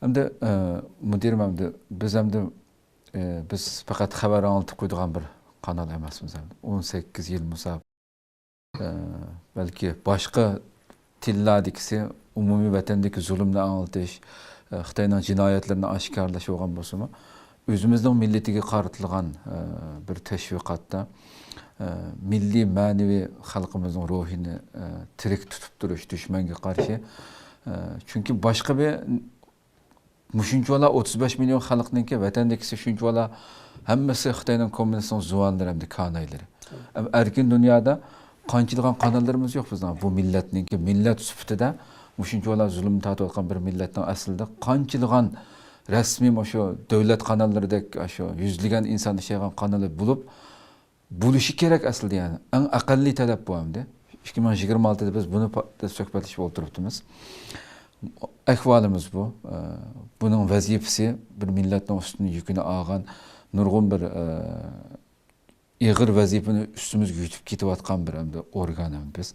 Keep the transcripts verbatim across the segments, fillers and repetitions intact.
ئەمدى، ئە، مۇدىرىم، ئەمدى بىز ئەمدى، ئە، بىز پەقەت خەۋەر ئاڭلىتىپ قويىدىغان بىر قانال ئەمەسمىز ئەمدى. ئون سەككىز يىل مۇسابىقە، ئە، بەلكى باشقا تىللاردىكىسى ئومۇمىي ۋەتەندىكى زۇلۇمنى ئاڭلىتىش، ئە، خىتاينىڭ جىنايەتلىرىنى ئاشكارىلاش بولغان بولسىمۇ، ئۆزىمىزنىڭ مىللىتىگە قارىتىلغان، ئە، بىر تەشۋىقاتتا، ئە، مىللىي مەنىۋى خەلقىمىزنىڭ روھىنى، ئە، تىرىك تۇتۇپ تۇرۇش دۈشمەنگە قارشى. ئە، چۈنكى باشقا بىر مۇشۇنچىۋالا ئوتتۇز بەش مىليون خەلقنىڭكى ۋەتەندىكىسى شۇنچىۋالا ھەممىسى خىتاينىڭ كوممۇنىستىنىڭ زۇۋانلىرى ھەمدە كانايلىرى. ئەم، ئەركىن دۇنيادا قانچىلىغان قاناللىرىمىز يوق بىزنىڭ بۇ مىللەتنىڭكى مىللەت سۈپىتىدە مۇشۇنچىۋالا زۇلۇم تارتىۋاتقان بىر مىللەتنىڭ ئەسلىدە قانچىلىغان رەسمىي مۇشۇ دۆلەت قاناللىرىدەك ئاشۇ يۈزلىگەن ئىنسان ئىشلەيدىغان قانىلى بولۇپ، بولۇشى كېرەك ئەسلىدە، يەنى ئەڭ ئەقەللىي تەلەپ بۇ ئەمدى. ئىككى مىڭ يىگىرمە ئالتىدە بىز بۇنى پا-، سۆھبەتلىشىپ ئولتۇرۇپتىمىز. ئەھۋالىمىز بۇ. ئە، بۇنىڭ ۋەزىپىسى بىر مىللەتنىڭ ئۈستىدىن يۈكىنى ئالغان نۇرغۇن بىر، ئە، ئېغىر ۋەزىپىنى ئۈستىمىزگە يۈكلەپ كېتىۋاتقان بىر ئەمدى ئورگان ئەمدى بىز.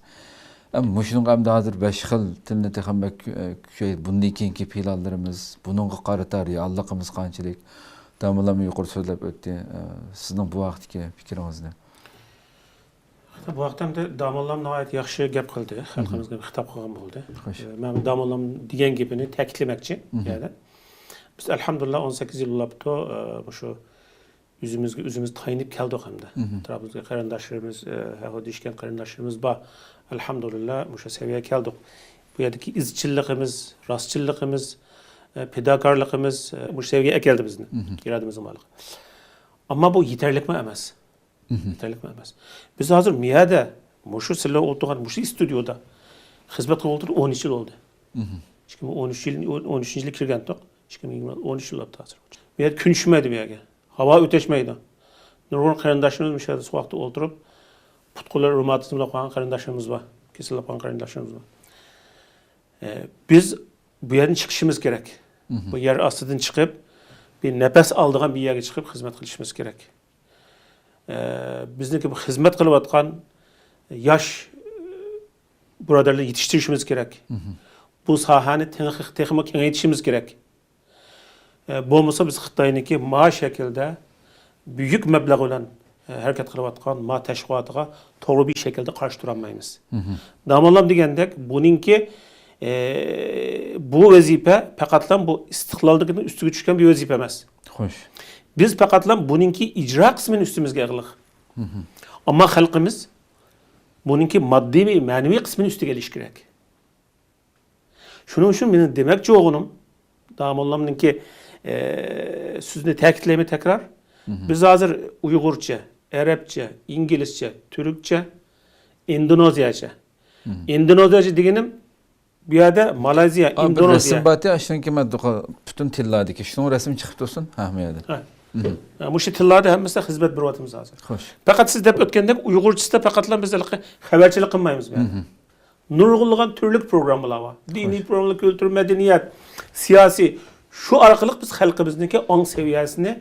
ئەم، مۇشۇنىڭغا ئەمدى ھازىر بەش خىل تىلنى تېخىمۇ بەك كۈ-، كۈچەيت-، بۇندىن كېيىنكى پىلانلىرىمىز، بۇنىڭغا قارىتا رېئاللىقىمىز قانچىلىك؟ داموللام يۇقىرى سۆزلەپ ئۆتتى. ئە، سىزنىڭ بۇ ھەقتىكى پىكرىڭىزنى؟ بۇ ھەقتە ئەمدى داموللام ناھايىتى ياخشى گەپ قىلدى. خەلقىمىزگە خىتاب قىلغان بولدى. خوش. ئە، مەن داموللام دېگەن گېپىنى تەكىتلىمەكچى بۇ يەردە. بىز ئەلھەمدۇلىللا ئون سەككىز يىل بولاپتۇ، ئە، مۇشۇ ئۆزىمىزگە ئۆزىمىز تايىنىپ كەلدۇق ئەمدى. ئەتراپىمىزدىكى قېرىنداشلىرىمىز، ئە، ھەھۇ دېيىشكەن قېرىنداشلىرىمىز بار. ئەلھەمدۇلىللا مۇشۇ سەۋىيەگە كەلدۇق. بۇ يەردىكى ئىزچىللىقىمىز، راستچىللىقىمىز، ئە، پىداكارلىقىمىز، ئە، مۇشۇ سەۋىيەگە ئەكەلدى بىزنى. ئىرادىمىزنىڭ بارلىقى. ئەمما بۇ يېتەرلىكمۇ ئەمەس. يېتەرلىكمۇ ئەمەس. بىز ھازىر مۇ يەردە، مۇشۇ سىلەر ئولتۇرغان مۇشۇ ئىستۇدىيودا خىزمەت قىلىپ ئولتۇردۇق، ئون ئۈچ يىل بولدى. ئىككى مىڭ ئون ئۈچ يىل، ئون ئۈچىنچى يىلى كىرگەنتۇق. ئىككى مىڭ يىگىرمە، ئون ئۈچ يىل بولۇپتۇ ھازىر. بۇ يەردە كۈن چۈشمەيدۇ بۇ يەرگە. ھاۋا ئۆتەشمەيدۇ. نۇرغۇن قېرىنداشلىرىمىز مۇشۇ يەردە سوغۇقتا ئولتۇرۇپ، پۇت-قوللىرى روماتىزم بىلەن قالغان قېرىنداشلىرىمىز بار. كېسەل بولۇپ قالغان قېرىنداشلىرىمىز بار. ئە، بىز بۇ يەردىن چىقىشىمىز كېرەك. بۇ يەر ئاستىدىن چىقىپ، بىر نەپەس ئالىدىغان بىر يەرگە چىقىپ خىزمەت قىلىشىمىز كېرەك. ئە، بىزنىڭكى بۇ خىزمەت قىلىۋاتقان ياش بۇرادەرلەرنى يېتىشتۈرۈشىمىز كېرەك. بۇ ساھەنى تېخى-، تېخىمۇ كېڭەيتىشىمىز كېرەك. ئە، بولمىسا بىز خىتاينىڭكى ما شەكىلدە بۈيۈك مەبلەغ بىلەن، ئە، ھەرىكەت قىلىۋاتقان ما تەشۋىقاتىغا توغرا بىر شەكىلدە قارشى تۇرالمايمىز. داموللام دېگەندەك بۇنىڭكى، ئە، بۇ ۋەزىپە پەقەتلا بۇ ئىستىقلالدىكىنىڭ ئۈستىگە چۈشكەن بىر ۋەزىپە ئەمەس. خوش. بىز پەقەتلا بۇنىڭكى ئىجرا قىسمىنى ئۈستىمىزگە ئېلىقلىق. ئەمما خەلقىمىز بۇنىڭكى ماددىي، مەنىۋى قىسمىنى ئۈستىگە ئېلىشى كېرەك. شۇنىڭ ئۈچۈن مېنىڭ دېمەكچى بولغىنىم، داموللامنىڭكى، ئە، سۆزىنى تەكىتلەيمەن تەكرار. بىز ھازىر ئۇيغۇرچە، ئەرەبچە، ئىنگلىزچە، تۈركچە، ئىندونېزىيەچە. ئىندونېزىيەچە دېگىنىم بۇ يەردە مالايزىيە، ئا، بىر ئىندونېزىيە. رەسىم بارتى، ئاشۇنىڭكى مەن دوقا-، پۈتۈن تىللاردىكى، شۇنىڭ رەسىمى چىقىپتۇ ئۇسۇن. ھە، مۇ يەردە. ھە. مۇشۇ تىللاردا ھەممىسىدە خىزمەت بېرىۋاتىمىز ھازىر. خوش. پەقەت سىز دەپ ئۆتكەندەك ئۇيغۇرچىسىدا پەقەتلا بىز ھېلىقى خەۋەرچىلىك قىلمايمىز بۇ يەردە. نۇرغۇنلىغان تۈرلۈك پروگراممىلار بار. دىنىي پروگراممىلار، كۈلتۈر، مەدەنىيەت، سىياسىي. شۇ ئارقىلىق بىز خەلقىمىزنىڭكى ئاڭ سەۋىيەسىنى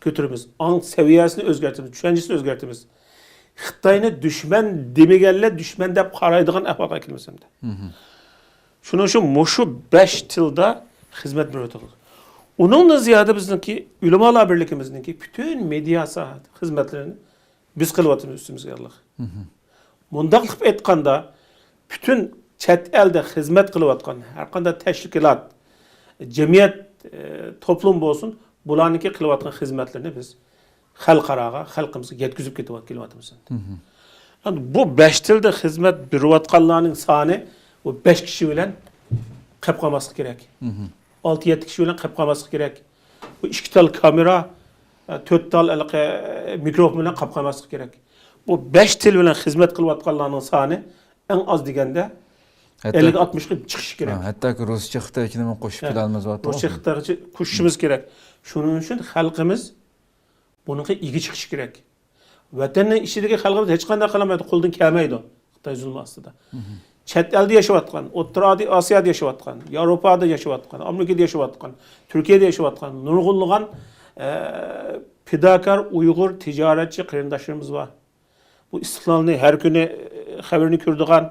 كۆتۈرىمىز. ئاڭ سەۋىيەسىنى ئۆزگەرتىمىز، چۈشەنچىسىنى ئۆزگەرتىمىز. خىتاينى دۈشمەن دېمىگەنلەر دۈشمەن دەپ قارايدىغان ئەھۋالغا كېلىمىز ئەمدى. شۇنىڭ ئۈچۈن مۇشۇ بەش تىلدا خىزمەت بېرىۋاتىدۇ. ئۇنىڭدىن زىيادە بىزنىڭكى ئۆلىمالار بىرلىكىمىزنىڭكى پۈتۈن مېدىيا ساھە خىزمەتلىرىنى بىز قىلىۋاتىمىز ئۈستىمىزگە ئېلىق. مۇنداق قىلىپ ئېيتقاندا، پۈتۈن چەت ئەلدە خىزمەت قىلىۋاتقان ھەر قانداق تەشكىلات، جەمئىيەت، ئە، توپلۇم بولسۇن، بۇلارنىڭكى قىلىۋاتقان خىزمەتلىرىنى بىز خەلقئاراغا، خەلقىمىزغا يەتكۈزۈپ كېتىۋات-، كېلىۋاتىمىز. ئەمدى بۇ بەش تىلدا خىزمەت بېرىۋاتقانلارنىڭ سانى بۇ بەش كىشى بىلەن قېلىپ قالماسلىقى كېرەك. ئالتە، يەتتە كىشى بىلەن قېلىپ قالماسلىقى كېرەك. بۇ ئىككى تال كامېرا، ئە، تۆت تال ھېلىقى، ئە، مىكروفون بىلەن قېلىپ قالماسلىقى كېرەك. بۇ بەش تىل بىلەن خىزمەت قىلىۋاتقانلارنىڭ سانى ئەڭ ئاز دېگەندە ھەتتا ئەللىك، ئاتمىشقا چىقىشى كېرەك. ھە، ھەتتاكى رۇسچە، خىتايچىنىمۇ قوشۇپ ھە. پىلانىمىز بارتۇ. رۇسچە، خىتايچە قوشۇشىمىز كېرەك. شۇنىڭ ئۈچۈن خەلقىمىز بۇنىڭغا ئىگە چىقىشى كېرەك. ۋەتەننىڭ ئىچىدىكى خەلقىمىز ھېچقانداق قىلالمايدۇ، قولدىن كەلمەيدۇ. خىتاي زۇلمى ئاستىدا. چەت ئەلدە ياشاۋاتقان، ئوتتۇرا ئاسىيادا ياشاۋاتقان، ياۋروپادا ياشاۋاتقان، ئامېرىكىدا ياشاۋاتقان، تۈركىيەدە ياشاۋاتقان نۇرغۇنلىغان، ئە، پىداكار ئۇيغۇر تىجارەتچى قېرىنداشلىرىمىز بار. بۇ ئىستىقلالنى ھەر كۈنى، ئە، خەۋىرىنى كۆرىدىغان،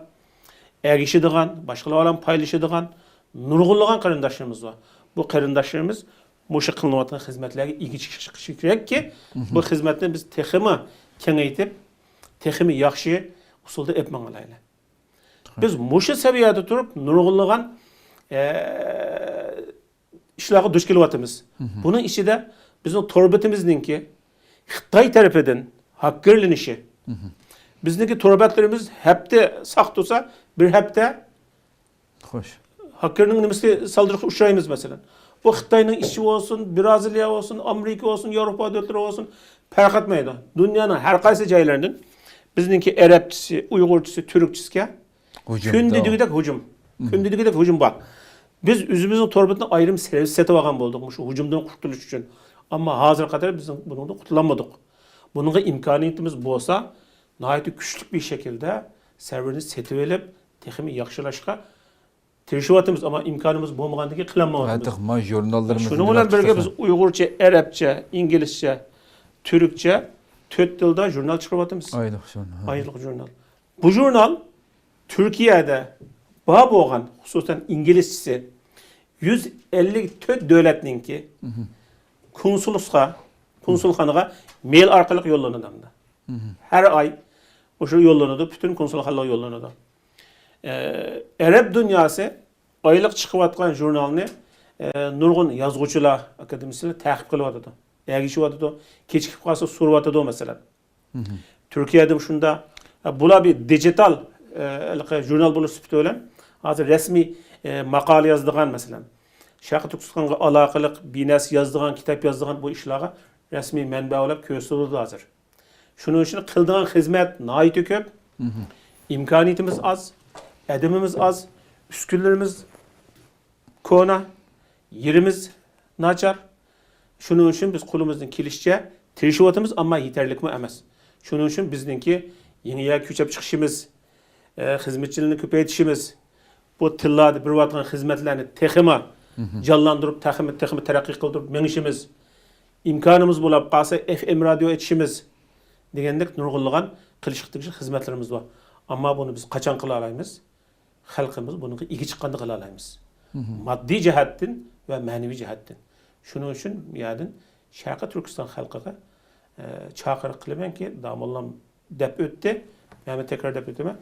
ئەگىشىدىغان، باشقىلار بىلەن پايلىشىدىغان نۇرغۇنلىغان قېرىنداشلىرىمىز بار. بۇ قېرىنداشلىرىمىز مۇشۇ قىلىنىۋاتقان خىزمەتلەرگە ئىگە چىقىشى كېرەككى، بۇ خىزمەتنى بىز تېخىمۇ كېڭەيتىپ، تېخىمۇ ياخشى ئۇسۇلدا ئېلىپ ماڭالايلى. بىز مۇشۇ سەۋىيەدە تۇرۇپ نۇرغۇنلىغان، ئە، ئىشلارغا دۇچ كېلىۋاتىمىز. بۇنىڭ ئىچىدە بىزنىڭ تور بېتىمىزنىڭكى خىتاي تەرىپىدىن ھاككېرلىنىشى. بىزنىڭكى تور بەتلىرىمىز ھەپتە ساق تۇرسا، بىر ھەپتە خوش. ھاككېرنىڭ نېمىسى سالدۇرۇشقا ئۇچرايمىز، مەسىلەن. بۇ خىتاينىڭ ئىچى بولسۇن، بىرازىلىيە بولسۇن، ئامېرىكا بولسۇن، ياۋروپا دۆلەتلىرى بولسۇن، پەرق ئەتمەيدۇ. دۇنيانىڭ ھەر قايسى جايلىرىدىن بىزنىڭكى ئەرەبچىسى، ئۇيغۇرچىسى، تۈركچىسىگە كۈندە دېگۈدەك ھۇجۇم. كۈندە دېگۈدەك ھۇجۇم بار. بىز ئۆزىمىزنىڭ تور بېتىنى ئايرىم سېتىۋالغان بولدۇق مۇشۇ ھۇجۇمدىن قۇتۇلۇش ئۈچۈن. ئەمما ھازىرغا قەدەر بىز بۇنىڭدىن قۇتۇلالمىدۇق. بۇنىڭغا ئىمكانىيىتىمىز بولسا، ناھايىتى كۈچلۈك بىر شەكىلدە سەۋرنى سېتىۋېلىپ، تېخىمۇ ياخشىلاشقا تىرىشىۋاتىمىز، ئەمما ئىمكانىمىز بولمىغاندىن كېيىن قىلالمايۋاتىمىز. ھەتتا ما ژۇرناللىرىمىز شۇنىڭ بىلەن بىرگە بىز ئۇيغۇرچە، ئەرەبچە، ئىنگلىزچە، تۈركچە، تۆت تىلدا ژۇرنال چىقىرىۋاتىمىز. ئايلىق ژۇرنال. ئايلىق ژۇرنال. بۇ ژۇرنال تۈركىيەدە بار بولغان، خۇسۇسەن ئىنگلىزچىسى، يۈز ئەللىك تۆت دۆلەتنىڭكى كونسۇلخا، كونسۇلخانىغا مېيىل ئارقىلىق يوللىنىدۇ ئەمدى. ھەر ئاي مۇشۇ يوللىنىدۇ، پۈتۈن كونسۇلخانىلارغا يوللىنىدۇ. ئە، ئەرەب دۇنياسى ئايلىق چىقىۋاتقان ژۇرنالنى، ئە، نۇرغۇن يازغۇچىلار، ئاكادېمىكلار تەقىب قىلىۋاتىدۇ. ئەگىشىۋاتىدۇ. كېچىكىپ قالسا سورىۋاتىدۇ، مەسىلەن. تۈركىيەدىمۇ شۇنداق. بۇلار بىر دىجىتال، ئە، ھېلىقى ژۇرنال بولۇش سۈپىتى بىلەن ھازىر رەسمىي، ئە، ماقالە يازىدىغان، مەسىلەن، شەرقىي تۈركىستانغا ئالاقىلىق بىر نەرسە يازىدىغان، كىتاب يازىدىغان بۇ ئىشلارغا رەسمىي مەنبە بولۇپ كۆرسىتىلىدۇ ھازىر. شۇنىڭ ئۈچۈن قىلىدىغان خىزمەت ناھايىتى كۆپ. ئىمكانىيىتىمىز ئاز، ئادىمىمىز ئاز، ئۈسكۈنىلىرىمىز كونا، يېرىمىز ناچار. شۇنىڭ ئۈچۈن بىز قولىمىزدىن كېلىشىچە تىرىشىۋاتىمىز، ئەمما يېتەرلىكمۇ ئەمەس. شۇنىڭ ئۈچۈن بىزنىڭكى يېڭى يەرگە كۆچۈپ چىقىشىمىز، ئە، خىزمەتچىلەرنى كۆپەيتىشىمىز، بۇ تىللاردا بېرىۋاتقان خىزمەتلەرنى تېخىمۇ جانلاندۇرۇپ، تېخىمۇ، تېخىمۇ تەرەققىي قىلدۇرۇپ مېڭىشىمىز، ئىمكانىمىز بولۇپ قالسا، ئېف ئېم رادىيو ئېچىشىمىز دېگەندەك نۇرغۇنلىغان قىلىشقا تېگىشلىك خىزمەتلىرىمىز بار. ئەمما بۇنى بىز قاچان قىلالايمىز؟ خەلقىمىز بۇنىڭغا ئىگە چىققاندا قىلالايمىز. ماددىي جەھەتتىن ۋە مەنىۋى جەھەتتىن. شۇنىڭ ئۈچۈن بۇ يەردىن شەرقىي تۈركىستان خەلقىگە، ئە، چاقىرىق قىلىمەنكى، داموللام دەپ ئۆتتى، مەنمۇ تەكرار دەپ ئۆتىمەن.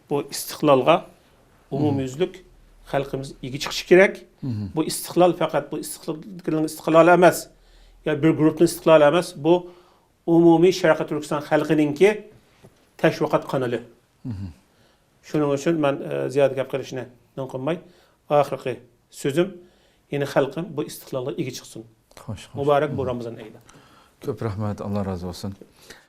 بۇ ئىستىقلالغا ئومۇميۈزلۈك خەلقىمىز ئىگە چىقىشى كېرەك. بۇ ئىستىقلال پەقەت بۇ ئىستىقلال، ئىستىقلال ئەمەس، يا بىر گۇرۇپنىڭ ئىستىقلالى ئەمەس، بۇ ئومۇمىي شەرقىي تۈركىستان خەلقىنىڭكى تەشۋىقات قانىلى. شۇنىڭ ئۈچۈن مەن، ئە، زىيادە گەپ قىلىشنى نوم قىلماي، ئاخىرقى سۆزۈم، يەنى خەلقىم بۇ ئىستىقلالغا ئىگە چىقسۇن. خوش، خوش. مۇبارەك بۇ رامىزان ئېيى. كۆپ رەھمەت، ئاللا رازى بولسۇن.